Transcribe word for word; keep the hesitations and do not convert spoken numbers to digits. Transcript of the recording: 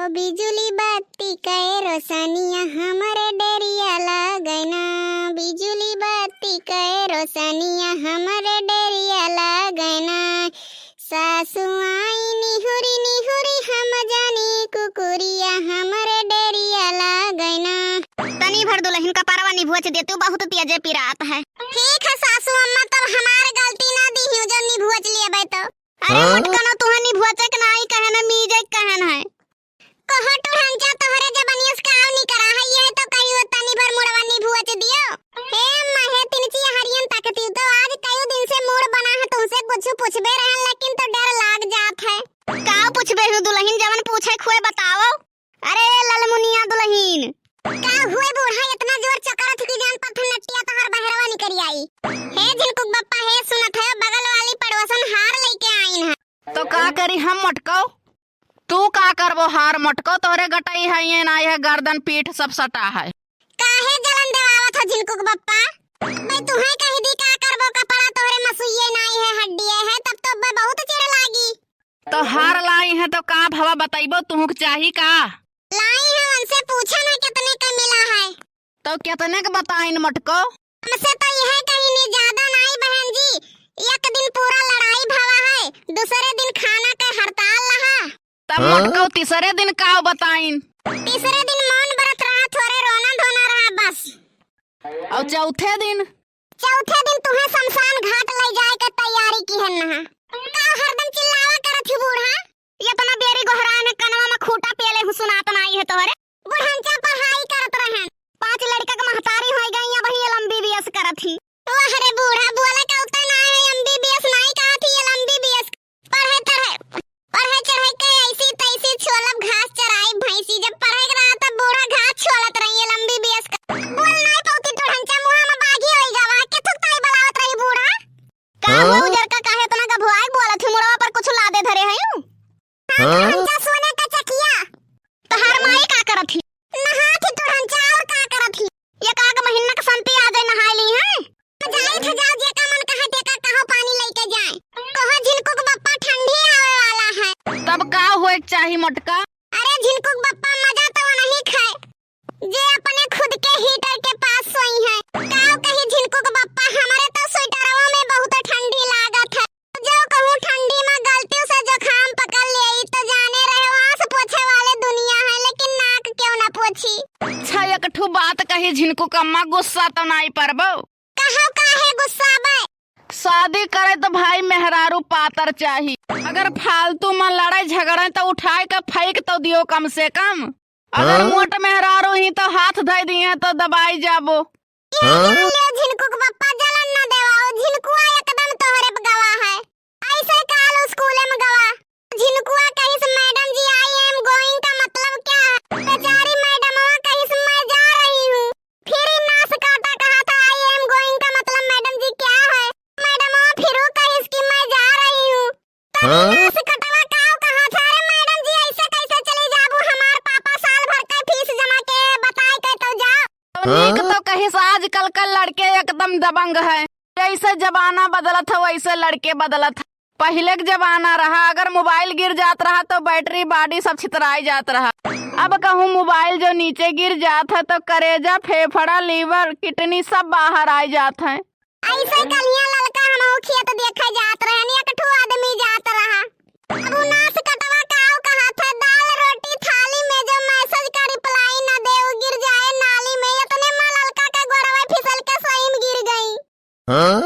बिजुली बत्ती कै रोशनिया हमरे डेरिया लगैना, बिजुली बत्ती कै रोशनिया हमरे डेरिया लगैना। सासु आई निहुरी निहुरी हम जानी कुकुरिया हमरे डेरिया लगैना। तनी भर दुलहिन कपरवा निभुअच देतू, बहुत तेजे पिरात है। ठीक है सासु अम्मा, तब हमार गलती ना दीहू जो निभुअच लेबै तो। अरे हाँ? मोटकनो, तुहे निभुअचे के नाई कहन है, मीजे के कहन है। कहो टुढ़ंचा, तोहरे जबनिया से काव निकरा है, ये तो कहियो तनी भर मुड़वा निभुअच दियो। हे अम्मा, हे तिनची हरियन ताकती, तो आज कई दिन से मूड़ बना है, तुमसे कुछ पूछबे रहन, लेकिन तो डर लाग जात है। काव पूछबे हूँ दुलहिन, जवन पूछे खुए बताओ। अरे ललमुनिया दुलहिन। का हुए बूढ़ा, इतना जोर चकरत कि जान पत्थर नटिया तोहर बहरवा निकरी आई। हे झिनकुक बप्पा, हे सुनत है, बगल वाली पड़ोसन हार लेके आइन है। तो का करी हम मोटको? तू का करबो हार मोटको, तोरे गटई है, ये नाई है, गर्दन पीठ सब सटा है। काहे जलन देवावत हो झिनकुक बप्पा? बे तुहे कह दी का करबो, कपड़ा तोहरे मसुइये नाई है, हड्डिये है, तब तो बे बहुत चिढ़ लागी। तो हार लाई है तो का भवा बतइबो, तुहू के चाही का? लाई है, उनसे पूछा ना कितने का मिला है। तो कितने के बताइन मोटको? हमसे तो यह कहीं नहीं ज्यादा नाई बहन जी, एक दिन पूरा लड़ाई भवा है, दूसरे दिन खाना के हड़ताल रहा। तब हाँ? मोटको तीसरे दिन का बताइन? तीसरे दिन मौन व्रत रहा, थोड़े रोना धोना रहा बस। और चौथे दिन? चौथे दिन तुहे शमशान घाट ले जाए के तैयारी की है ना। का हरदम चिल्लावा करत ही बूढ़ा? ये इतना बेरी गोहराए में कनवा में खूंटा पेले हूँ सुनात नाई है तोहरे। बुढ़ंचा पढ़ाई करत रहन, पांच लड़का के महतारी हो गई, अब ही L M B B S करत ही। वाह रे बूढ़ा, बोले का उत्तर ना है, एम बी बी एस नाई कहा थी, L M B B S. पढ़े चढ़े, पढ़े चढ़े के ऐसी तैसी छोलब घास चराई भैंसी, जब पढ़े के रहा तब बूढ़ा घास छोलत रही, L M B B S का। बोल नाई पौती टुढ़ंचा, मुहा में बागी होई गवा, के थुक ताई बलावत रही बूढ़ा। का हाँ? हुआ उजर का काहे इतना गभुआई बोलत ही, मुड़वा पर कुछ लादे धरे है यूं? हाँ, हाँ? टुढ़ंचा सोने का चकिया। तोहार माई का करत ही? नहात ही टुढ़ंचा, और का करत ही? एक आध महीना के संती आ जाए नहाए ली है। जाए थे, जाओ, जेका मन कहे तेका कहो पानी लेके जाए। कहो झिनकुक बप्पा ठंडी आवे वाला है। तब का होए के चाही मोटका? अरे झिनकुक बप्पा मजा तो नहीं खाए, जे अपने खुद के हीटर के पास सोई है। काव कही झिनकुक बप्पा, हमरे तो स्वेटरवा में बहुत ठंडी लागत है। जो कहूँ ठंडी में गलती से जुकाम पकड़ ले, तो जाने रहे वास पोछे वाले दुनिया है, लेकिन नाक क्यों ना पोछी। अच्छा, एक ठो बात कही झिनकुक अम्मा, गुस्सा तो नाई परबो? कहो काहे गुस्सा बे? शादी करे तो भाई मेहरारू पातर चाही, अगर फालतू में लड़े झगड़े तो उठाए के फेंक तो दियो कम से कम। अगर हाँ? मोट मेहरारू ही तो हाथ धइ दिए तो दबाई जाबो। हाँ? ले झिनकुक बप्पा जलन न देवाओ, झिनकुआ एकदम तोहरे पे गवा है। ऐसे काल स्कूल में गवा, झिनकुआ कहिस, "मैडम जी, I am going का मतलब क्या है?" बेचारी मैडमवा कहिस, "मैं जा रही हूँ।" फिर ई नास काटा कहा था, "I am going का मतलब मैडम जी क्या है?" मैडमवा फिर कहिस कि, "मैं जा रही हूँ।" हाँ? नास कटवा काव कहा था, "अरे मैडम जी, ऐसे कैसे चली जाबू? हमार पापा साल भर के फीस जमा के बताए के तो जाओ।" तो नीक हाँ? तो कहिस, आजकल का लड़के एकदम दबंग है। जैसे जमाना बदलत है, वैसे लड़के बदलत है। पहिले के जमाना रहा, अगर मोबाइल गिर जात रहा तो बैटरी, बॉडी सब छितराई जात रहा। अब कहूँ मोबाइल जो नीचे गिर जात है तो करेजा, फेफड़ा, लिवर, किडनी सब बाहर आइ जात है। ऐसे कलिया ललका हमहू खेत देखे जात रहन, एक ठो आदमी जात रहा। अब उ नास कटवा काव कहा था, दाल रोटी थाली में, जो मैसेज का रिप्लाई न दे, उ गिर जाए नाली में। इतने में ललका का गोड़वा फिसल के सही में गिर गई। हाँ?